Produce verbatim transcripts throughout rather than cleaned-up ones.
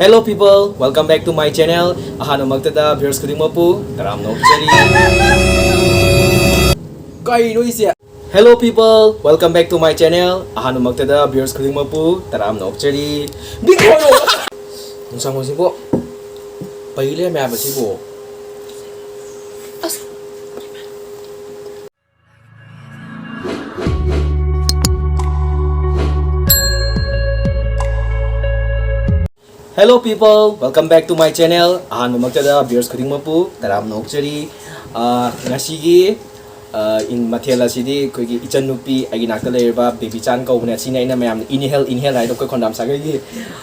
Hello people, welcome back to my channel. ꯑꯍꯥꯟꯕꯃꯛꯇꯗ viewers ꯈꯨꯗꯤꯡꯃꯛꯄꯨ ꯇꯔꯥꯝꯅ ꯑꯣꯛꯆꯔꯤ꯫ ꯀꯩꯅꯣ ꯏꯆꯦ? Hello people, welcome back to my channel. ꯑꯍꯥꯟꯕꯃꯛꯇꯗ viewers ꯈꯨꯗꯤꯡꯃꯛꯄꯨ ꯇꯔꯥꯝꯅ ꯑꯣꯛꯆꯔꯤ꯫ ꯕꯤꯛ ꯈꯣꯏꯔꯣ! ꯅꯨꯡꯁꯥꯡꯕꯁꯤꯕꯨ ꯄꯩ ꯂꯩꯔꯝꯃꯦ ꯍꯥꯏꯕ ꯁꯤꯕꯨ꯫ ꯑꯁ꯫ Hello people, welcome back to my channel. ꯑꯍꯥꯟꯕꯃꯛꯇꯗ viewers ꯈꯨꯗꯤꯡꯃꯛꯄꯨ ꯇꯔꯥꯝꯅ ꯑꯣꯛꯆꯔꯤ꯫ ꯑꯥ, ꯉꯁꯤꯒꯤ, ꯑꯥ, ꯏꯟ-, ꯃꯊꯦꯜ ꯑꯁꯤꯗꯤ ꯑꯩꯈꯣꯏꯒꯤ ꯏꯆꯟꯅꯨꯄꯤ, ꯑꯩꯒꯤ ꯅꯥꯛꯇ ꯂꯩꯔꯤꯕ ꯕꯦꯕꯤ ꯆꯥꯟ ꯀꯧꯕꯅꯦ꯫ ꯁꯤꯅ ꯑꯩꯅ ꯃꯌꯥꯝꯅ ꯏꯅꯤꯍꯦꯜ, ꯏꯅꯤꯍꯦꯜ ꯍꯥꯏꯗꯣ ꯑꯩꯈꯣꯏ ꯈꯣꯟꯗꯥꯝ ꯁꯥꯒꯩꯒꯤ꯫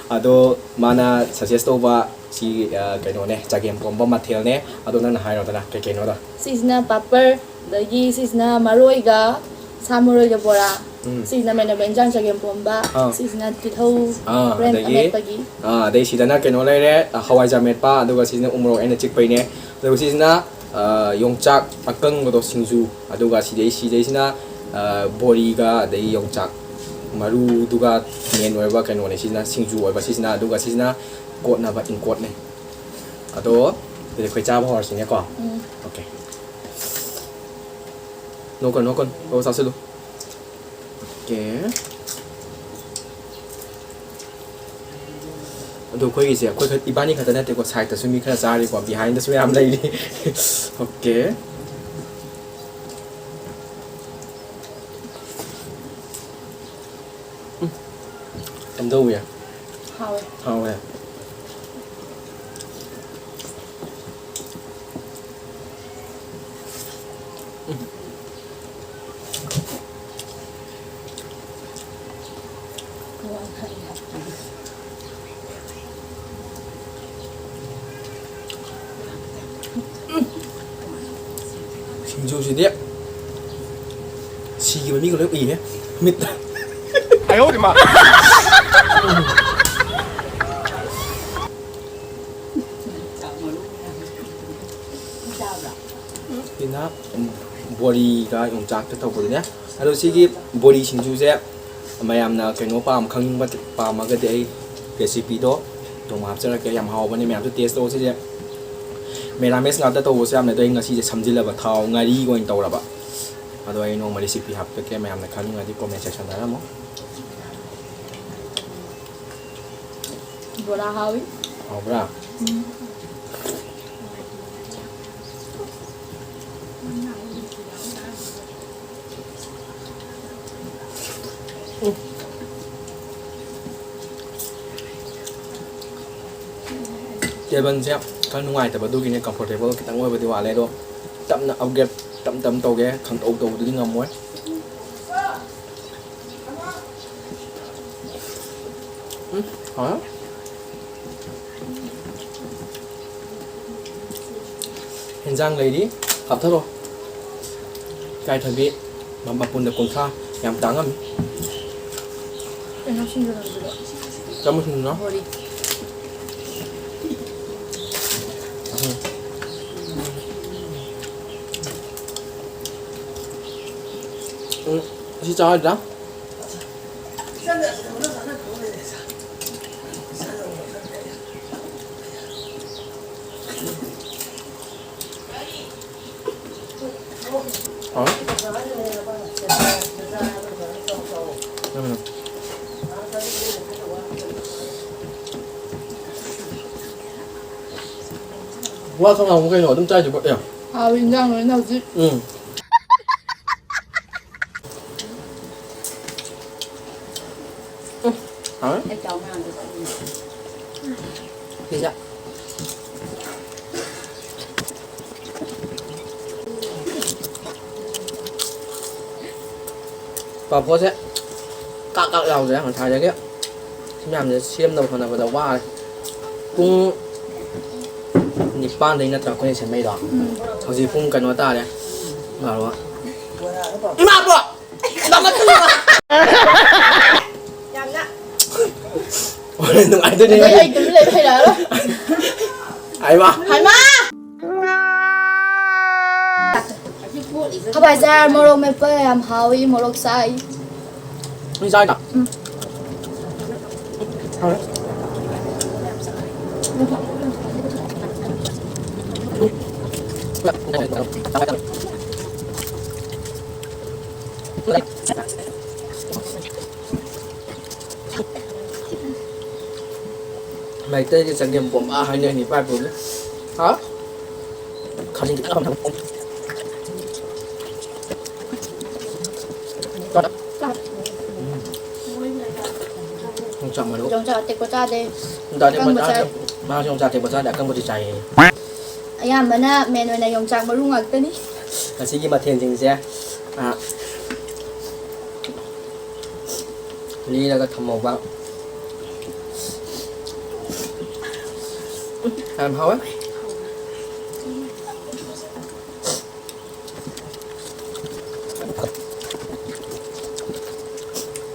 ꯑꯗꯣ ꯃꯥꯅ suggest ꯇꯧꯕ ꯁꯤ, ꯑꯥ, ꯀꯩꯅꯣꯅꯦ, ꯆꯒꯦꯝ ꯄꯣꯝꯕ ꯃꯊꯦꯜꯅꯦ꯫ ꯑꯗꯣ ꯅꯪꯅ ꯍꯥꯏꯔꯣꯗꯅ ꯀꯩ ꯀꯩꯅꯣꯗꯣ꯫ ꯁꯤꯁꯤꯅ ꯄꯥꯄꯔ, ꯑꯗꯒꯤ ꯁꯤꯁꯤꯅ ꯃꯔꯣꯏꯒ ꯁꯥ ꯃꯔꯣꯏꯒ ꯕꯣꯔꯥ, ꯎꯝ꯫ ꯁꯤꯁꯤꯅ ꯃꯦꯟ ꯑꯣꯏꯕ ꯏꯟꯖꯥꯡ ꯆꯒꯦꯝ ꯄꯣꯝꯕ, ꯑꯥ꯫ ꯁꯤꯁꯤꯅ ꯇꯤꯜꯍꯧ, ꯑꯥ, ꯍꯣꯔꯦꯟ ꯑꯗꯒꯤ, ꯑꯃꯦꯠꯄꯒꯤ꯫ ꯑꯥ, ꯑꯗꯩ ꯁꯤꯗꯅ ꯀꯩꯅꯣ ꯂꯩꯔꯦ, ꯑ, ꯍꯋꯥꯏꯖꯥꯔ ꯃꯦꯠꯄ, ꯑꯗꯨꯒ ꯁꯤꯁꯤꯅ ꯎꯃꯣꯔꯣꯛ ꯑꯩꯅ ꯆꯤꯛꯄꯩꯅꯦ, ꯑꯗꯨꯒ ꯁꯤꯁꯤꯅ, ꯑ, ꯌꯣꯡꯆꯥꯛ ꯑꯀꯪꯕꯗꯣ ꯁꯤꯡꯖꯨ, ꯑꯗꯨꯒ ꯁꯤꯗꯩ, ꯁꯤꯗꯩꯁꯤꯅ, ꯑ, ꯕꯣꯔꯤꯒ ꯑꯗꯩ ꯌꯣꯡꯆꯥꯛ ꯃꯔꯨꯗꯨꯒ ꯃꯦꯟ ꯑꯣꯏꯕ ꯀꯩꯅꯣꯅꯦ, ꯁꯤꯁꯤꯅ ꯁꯤꯡꯖꯨ ꯑꯣꯏꯕ, ꯁꯤꯁꯤꯅ, ꯑꯗꯨꯒ ꯁꯤꯁꯤꯅ ꯀꯣꯠꯅꯕ ꯏꯪꯀꯣꯠꯅꯦ꯫ ꯑꯗꯣ ꯑꯗꯨꯗꯤ ꯑꯩꯈꯣꯏ ꯆꯥꯕ ꯍꯧꯔꯁꯤꯅꯦꯀꯣ꯫ ꯎꯝ꯫ Okay꯫ ꯅꯣꯛꯀꯅꯨ, ꯅꯣꯛꯀꯅꯨ꯫ ꯂꯧ ꯆꯥꯁꯤꯜꯂꯨ꯫ Okay꯫ ꯑꯗꯣ ꯑꯩꯈꯣꯏꯒꯤꯁꯦ ꯑꯩꯈꯣꯏ ꯈꯛ-, ꯏꯕꯥꯅꯤ ꯈꯛꯇ ꯅꯠꯇꯦꯀꯣ, side ꯇꯁꯨ ꯃꯤ ꯈꯔ ꯆꯥꯔꯤꯀꯣ, behind ꯇꯁꯨ ꯃꯌꯥꯝ ꯂꯩꯔꯤ꯫ Okay꯫ ꯎꯝ꯫ ꯀꯝꯗꯧꯋꯤ? ꯍꯥꯎꯋꯦ꯫ ꯍꯥꯎꯋꯦ꯫ ꯎꯝ꯫ ꯁꯤꯡꯖꯨꯁꯤꯗꯤ ꯁꯤꯈꯤꯕ ꯃꯤꯒ ꯂꯣꯏ ꯎꯏꯌꯦ ꯃꯤꯠꯇ꯫ ꯁꯤꯅ ꯕꯣꯔꯤꯒ ꯌꯣꯡꯆꯥꯛꯀ ꯇꯧꯕꯗꯨꯅꯦ꯫ ꯑꯗꯣ ꯁꯤꯒꯤ ꯕꯣꯔꯤ ꯁꯤꯡꯖꯨꯁꯦ ꯃꯌꯥꯝꯅ ꯀꯩꯅꯣ ꯄꯥꯝ-, ꯈꯪꯅꯤꯡꯕ ꯄꯥꯝꯃꯒꯗꯤ ꯑꯩ recipe ꯗꯣ ꯅꯣꯡꯃ ꯍꯥꯞꯆꯔꯛꯀꯦ꯫ ꯌꯥꯝ ꯍꯥꯎꯕꯅꯦ, ꯃꯌꯥꯝꯁꯨ taste ꯇꯧ꯫ ꯁꯤꯁꯦ ꯃꯦꯔꯥꯃꯦꯁ ꯉꯥꯛꯇ ꯇꯧꯕꯁꯨ ꯌꯥꯝꯅ, ꯑꯗꯣ ꯑꯩ ꯉꯁꯤꯁꯦ ꯁꯝꯖꯤꯜꯂꯕ, ꯊꯥꯎ ꯉꯥꯔꯤꯒ ꯑꯣꯏꯅ ꯇꯧꯔꯕ꯫ ꯑꯗꯣ ꯑꯩ ꯅꯣꯡꯃ recipe ꯍꯥꯞꯄꯛꯀꯦ, ꯃꯌꯥꯝꯅ ꯈꯪꯅꯤꯡꯉꯗꯤ comment sectionꯗ ꯍꯥꯏꯔꯝꯃꯣ꯫ ꯕꯣꯔꯥ ꯍꯥꯎꯏ꯫ ꯍꯥꯎꯕ꯭ꯔꯥ? ꯎꯝ꯫ Tableꯁꯦ ꯈꯔ ꯅꯨꯡꯉꯥꯏꯇꯕ, ꯑꯗꯨꯒꯤꯅꯦ, comfortable ꯈꯤꯇꯪ ꯑꯣꯏꯕꯗꯤ ꯋꯥꯠꯂꯦ, ꯑꯗꯣ ꯇꯞꯅ upgrade ꯇꯞ ꯇꯞ ꯇꯧꯒꯦ, ꯈꯪꯇꯧ ꯇꯧꯕꯗꯨꯗꯤ ꯉꯝꯃꯣꯏ꯫ ꯎꯝ, ꯍꯥꯎꯔꯦ꯫ ꯍꯦꯟꯖꯥꯡ ꯂꯩꯔꯤ, ꯍꯥꯞꯊꯔꯣ꯫ ꯏꯀꯥꯏꯊꯕꯤ ꯃ-, ꯃꯄꯨꯟꯗ ꯀꯨꯟꯊ꯭ꯔꯥ, ꯌꯥꯝ ꯇꯥꯡꯉꯝꯃꯤ꯫ ꯀꯩꯅꯣ ꯁꯤꯡꯖꯨ ꯅꯝꯕꯗꯣ? ꯀꯔꯝꯕ ꯁꯤꯡꯖꯨꯅꯣ? ꯕꯣꯔꯤ꯫ ꯎꯝ꯫ ꯎꯝ, ꯑꯁꯤ ꯆꯥꯔꯣꯏꯗ꯭ꯔꯥ? ꯍꯥꯎ? ꯎꯝ꯫ ꯋꯥ ꯈꯔ ꯉꯥꯡꯉꯨ ꯀꯩꯅꯣ, ꯑꯗꯨꯝ ꯆꯥꯏꯗꯨꯕꯨ꯫ ꯑꯦ꯫ ꯍꯥꯎ, ꯏꯟꯖꯥꯡ ꯂꯣꯏꯅ ꯍꯧꯖꯤꯛ꯫ ꯎꯝ꯫ ꯎꯝ, ꯍꯥꯎꯔꯦ꯫ ꯑꯩ ꯆꯥꯎ ꯃꯌꯥꯝꯗꯣ ꯆꯥꯅꯤꯡꯉꯦ꯫ ꯁꯤꯗ꯫ ꯄꯥꯐꯣꯔꯁꯦ ꯀꯥꯛ ꯀꯥꯛ ꯂꯥꯎꯗ꯭ꯔꯦ ꯉꯁꯥꯏꯗꯒꯤ꯫ ꯁꯤ ꯃꯌꯥꯝꯁꯦ ꯁꯦꯝꯅꯕ ꯍꯣꯠꯅꯕꯗ ꯋꯥꯔꯦ꯫ ꯄꯨꯡ ꯅꯤꯄꯥꯟꯗꯩ ꯅꯠꯇ꯭ꯔꯥ ꯑꯩꯈꯣꯏꯅ ꯁꯦꯝꯃꯛꯏꯗꯣ? ꯎꯝ꯫ ꯍꯧꯖꯤꯛ ꯄꯨꯡ ꯀꯩꯅꯣ ꯇꯥꯔꯦ꯫ ꯕꯥꯔꯣ꯫ ꯏꯃꯥꯕꯣ! ꯌꯥꯝꯅ꯫ ꯍꯣꯔꯦꯟ ꯅꯨꯡꯉꯥꯏꯗꯣꯏꯅꯦ꯫ ꯑꯗꯩ ꯑꯩ ꯇꯨꯃꯤꯟ ꯂꯩꯕ ꯍꯩꯔꯛꯑꯔꯣꯏ꯫ ꯍꯥꯏꯃ꯫ ꯍꯥꯏꯃ! ꯍꯋꯥꯏꯖꯥꯔ ꯃꯣꯔꯣꯛ ꯃꯦꯠꯄ ꯌꯥꯝ ꯍꯥꯎꯏ, ꯃꯣꯔꯣꯛ ꯆꯥꯏ꯫ ꯅꯣꯏ ꯆꯥꯏꯗ? ꯎꯝ꯫ ꯍꯥꯎꯔꯦ꯫ ꯃꯩꯇꯩꯒꯤ ꯆꯒꯦꯝ ꯄꯣꯝꯕ ꯍꯥꯏꯅꯩꯅꯤ ꯏꯄꯥ ꯏꯄꯨꯒꯤ꯫ ꯍꯥ? ꯈꯥꯖꯤꯡ ꯈꯤꯇꯪ ꯍꯥꯞꯄꯝꯃꯣ꯫ ꯌꯣꯡꯆꯥꯛ ꯃꯔꯨ꯫ ꯌꯣꯡꯆꯥꯛ ꯑꯇꯦꯛꯄ ꯆꯥꯗꯦ꯫ ꯌꯣꯡꯆꯥꯛ ꯑꯇꯦꯛꯄ ꯑꯀꯪꯕ ꯆꯥꯗꯦ꯫ ꯆꯥꯏ꯫ ꯃꯥꯁꯨ ꯌꯣꯡꯆꯥꯛ ꯑꯇꯦꯛꯄ ꯆꯥꯗꯦ, ꯑꯀꯪꯕꯗꯤ ꯆꯥꯏꯌꯦ꯫ ꯑꯌꯥꯝꯕꯅ ꯃꯦꯟ ꯑꯣꯏꯅ ꯌꯣꯡꯆꯥꯛ ꯃꯔꯨ ꯉꯥꯛꯇꯅꯤ꯫ ꯉꯁꯤꯒꯤ ꯃꯊꯦꯜꯁꯤꯡꯁꯦ, ꯑ, ꯂꯤꯔꯒ ꯊꯝꯍꯧꯕ꯫ ꯌꯥꯝ ꯍꯥꯎꯋꯦ꯫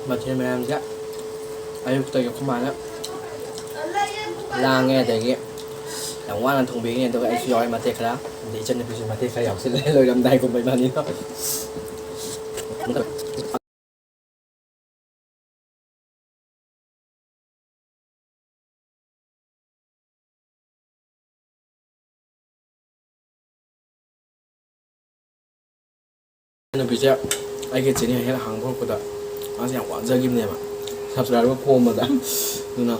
ꯃꯊꯦꯜ ꯃꯌꯥꯝꯁꯦ ꯑꯌꯨꯛꯇꯒꯤ ꯑꯩꯈꯣꯏ ꯃꯥꯅ ꯂꯥꯡꯉꯦ, ꯑꯗꯒꯤ ꯌꯥꯝ ꯋꯥꯅ ꯊꯣꯡꯕꯤꯔꯤꯅꯤ, ꯑꯗꯨꯒ ꯑꯩꯁꯨ ꯌꯥꯎꯔꯦ ꯃꯇꯦꯛ ꯈꯔ, ꯑꯗꯩ ꯏꯆꯟꯅꯨꯄꯤꯁꯨ ꯃꯇꯦꯛ ꯈꯔ ꯌꯥꯎꯁꯤꯜꯂꯦ, ꯂꯣꯏꯔꯝꯗꯥꯏꯒꯨꯝꯕ ꯏꯕꯥꯅꯤꯗꯣ꯫ ꯅꯨꯄꯤꯁꯦ ꯑꯩꯒꯤ ꯆꯦꯅꯦꯜ ꯍꯦꯛ ꯍꯥꯡꯕ ꯍꯧꯔꯛꯄꯗ ꯃꯥꯁꯦ ꯌꯥꯝ ꯋꯥꯖꯈꯤꯕꯅꯦꯕ, subscriber ꯈꯣꯝꯕꯗ꯫ ꯑꯗꯨꯅ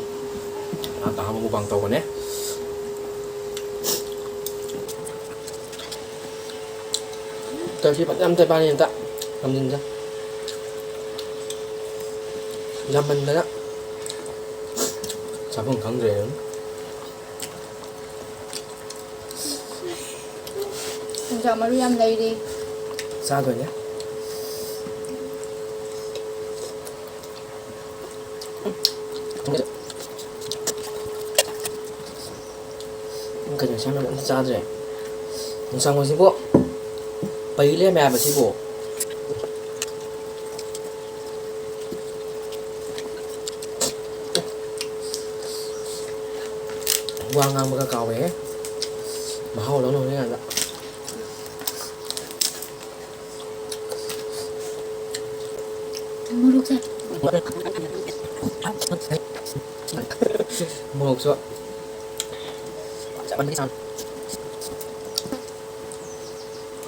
ꯃꯥ ꯇꯥꯕ mukbang ꯇꯧꯕꯅꯦ꯫ ꯇꯔꯀꯤ ꯐꯖꯅ ꯑꯝꯇ ꯄꯥꯏꯅꯤ ꯑꯝꯇ ꯊꯝꯖꯤꯟꯁꯦ꯫ ꯌꯥꯝꯃꯟꯗꯅ ꯆꯥꯐꯝ ꯈꯪꯗ꯭ꯔꯦ ꯑꯗꯨꯝ꯫ ꯌꯣꯡꯆꯥꯛ ꯃꯔꯨ ꯌꯥꯝ ꯂꯩꯔꯤ꯫ ꯆꯥꯗꯣꯏꯅꯦ꯫ ꯀꯩꯅꯣ ꯁꯥꯏꯃꯟ ꯑꯝꯇ ꯆꯥꯗ꯭ꯔꯦ꯫ ꯌꯣꯡꯆꯥꯛ ꯃꯔꯨꯁꯤꯕꯨ ꯄꯩ ꯂꯩꯔꯝꯃꯦ ꯍꯥꯏꯕ ꯁꯤꯕꯨ꯫ ꯋꯥ ꯉꯥꯡꯕꯒ ꯀꯥꯎꯋꯦꯍꯦ꯫ ꯃꯍꯥꯎ ꯂꯧꯅ ꯍꯣꯠꯅꯔꯤꯉꯩꯗ꯫ ꯃꯣꯔꯣꯛꯁꯦ꯫ ꯃꯣꯔꯣꯛꯁꯨ ꯆꯥꯃꯟꯕꯒꯤ ꯆꯥꯡ꯫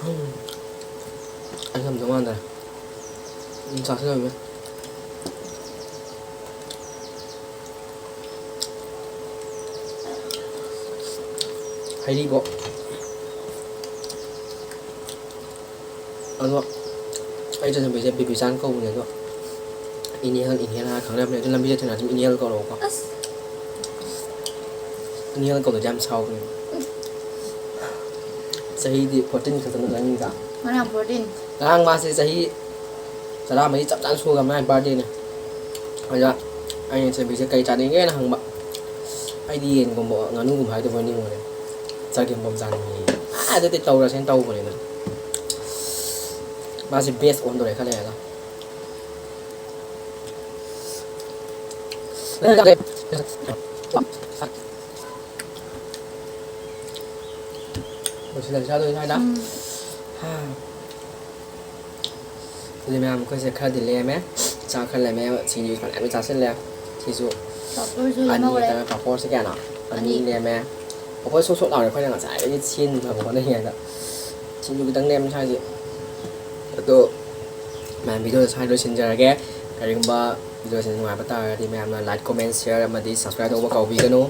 ꯎꯝ꯫ ꯑꯩ ꯉꯝꯗꯧ ꯃꯥꯟꯗ꯭ꯔꯦ꯫ ꯑꯗꯨꯝ ꯆꯥꯁꯤꯜꯂꯝꯃꯦ꯫ ꯍꯩꯔꯤꯕꯣꯞ꯫ ꯑꯗꯣ ꯑꯩ ꯆꯠꯅꯕꯤꯁꯦ ꯕꯤꯕꯤꯆꯥꯟ ꯀꯧꯕꯅꯦ ꯑꯗꯣ inhale inhale ꯍꯥꯏꯔ ꯈꯪꯅꯕꯅꯦ꯫ ꯑꯗꯨ ꯂꯝꯕꯤꯗ ꯊꯦꯡꯅꯔꯁꯨ inhale ꯀꯧꯔꯛꯑꯣꯀꯣ꯫ ꯑꯁ꯫ Inhale ꯀꯧꯗꯗꯤ ꯌꯥꯝ ꯁꯥꯎꯕꯅꯦ꯫ ꯆꯍꯤꯗꯤ fourteen ꯈꯛꯇ ꯅꯠꯇ꯭ꯔꯥ ꯃꯤꯗ? ꯉꯔꯥꯡ fourteen꯫ ꯉꯔꯥꯡ ꯃꯥꯁꯦ ꯆꯍꯤ ꯇꯔꯥꯃꯔꯤ ꯆꯞ ꯆꯥꯅ ꯁꯨꯔꯒ ꯃꯥꯒꯤ birthdayꯅꯦ꯫ ꯑꯗ ꯑꯩꯅ ꯆꯠꯅꯕꯤꯁꯦ ꯀꯩ ꯆꯥꯅꯤꯡꯒꯦꯅ ꯍꯪꯕ꯫ ꯑꯩꯗꯤ ꯌꯦꯟꯒꯨꯝꯕ ꯉꯥꯅꯨꯒꯨꯝꯕ ꯍꯥꯏꯗꯧꯕ ꯅꯤꯡꯉꯨꯔꯦ꯫ ꯆꯒꯦꯝꯄꯣꯝ ꯆꯥꯅꯤꯡꯉꯤ꯫ ꯑꯥ, ꯑꯗꯨꯗꯤ ꯇꯧꯔꯁꯦꯅ ꯇꯧꯕꯅꯤꯗ꯫ ꯃꯥꯁꯦ ꯕꯦꯁ ꯑꯣꯟꯗꯣꯔꯦ ꯈꯔ ꯂꯩꯔꯒ꯫ ꯂꯣꯏꯁꯤꯜꯂꯁꯤ ꯆꯥꯗꯣꯏ ꯁ꯭ꯋꯥꯏꯗ꯫ ꯎꯝ꯫ ꯍꯥ꯫ ꯑꯗꯨꯗꯤ ꯃꯌꯥꯝ ꯑꯩꯈꯣꯏꯁꯦ ꯈꯔꯗꯤ ꯂꯦꯝꯃꯦ꯫ ꯆꯥꯛ ꯈꯔ ꯂꯦꯝꯃꯦ꯫ ꯁꯤꯡꯖꯨ ꯐꯅꯌꯥꯝ ꯆꯥꯁꯤꯜꯂꯦ꯫ ꯁꯤꯁꯨ ꯄꯥꯐꯣꯔꯁꯨ ꯑꯅꯤ ꯂꯦꯝꯍꯧꯔꯦ꯫ ꯈꯛꯇ, ꯄꯥꯐꯣꯔꯁꯦ ꯀꯌꯥꯅꯣ? ꯑꯅꯤ꯫ ꯑꯅꯤ ꯂꯦꯝꯃꯦ꯫ ꯄꯥꯐꯣꯔ ꯁꯣꯠ ꯁꯣꯠ ꯂꯥꯎꯔꯦ ꯑꯩꯈꯣꯏꯅ ꯉꯁꯥꯏꯗꯒꯤ ꯁꯤꯟꯅꯕ ꯍꯣꯠꯅꯔꯤꯉꯩꯗ꯫ ꯁꯤꯡꯖꯨ ꯈꯤꯇꯪ ꯂꯦꯝꯃꯦ ꯁ꯭ꯋꯥꯏꯁꯦ꯫ ꯑꯗꯣ ꯃꯌꯥꯝ videoꯁꯦ ꯁ꯭ꯋꯥꯏꯗ ꯂꯣꯏꯁꯤꯟꯖꯔꯒꯦ꯫ ꯀꯔꯤꯒꯨꯝꯕ videoꯁꯦ ꯅꯨꯡꯉꯥꯏꯕ ꯇꯥꯔꯒꯗꯤ ꯃꯌꯥꯝꯅ like, comment, share ꯑꯃꯗꯤ subscribe ꯇꯧꯕ ꯀꯥꯎꯕꯤꯒꯅꯨ꯫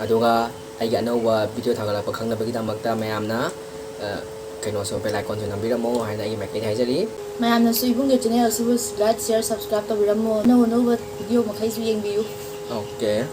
ꯑꯗꯨꯒ ꯑꯩꯒꯤ ꯑꯅꯧꯕ video ꯊꯥꯒꯠꯂꯛꯄ ꯈꯪꯅꯕꯒꯤꯗꯃꯛꯇ ꯃꯌꯥꯝꯅ, ꯑ, ꯀꯩꯅꯣꯁꯨ bell iconꯁꯨ ꯅꯝꯕꯤꯔꯝꯃꯣ ꯍꯥꯏꯅ ꯑꯩꯒꯤ ꯃꯥꯏꯀꯩꯗꯒꯤ ꯍꯥꯏꯖꯔꯤ꯫ ꯃꯌꯥꯝꯅꯁꯨ ꯏꯕꯨꯡꯒꯤ channel ꯑꯁꯤꯕꯨ like, share, subscribe ꯇꯧꯕꯤꯔꯝꯃꯣ꯫ ꯑꯅꯧ ꯑꯅꯧꯕ video ꯃꯈꯩꯁꯨ ꯌꯦꯡꯕꯤꯌꯨ꯫ Okay꯫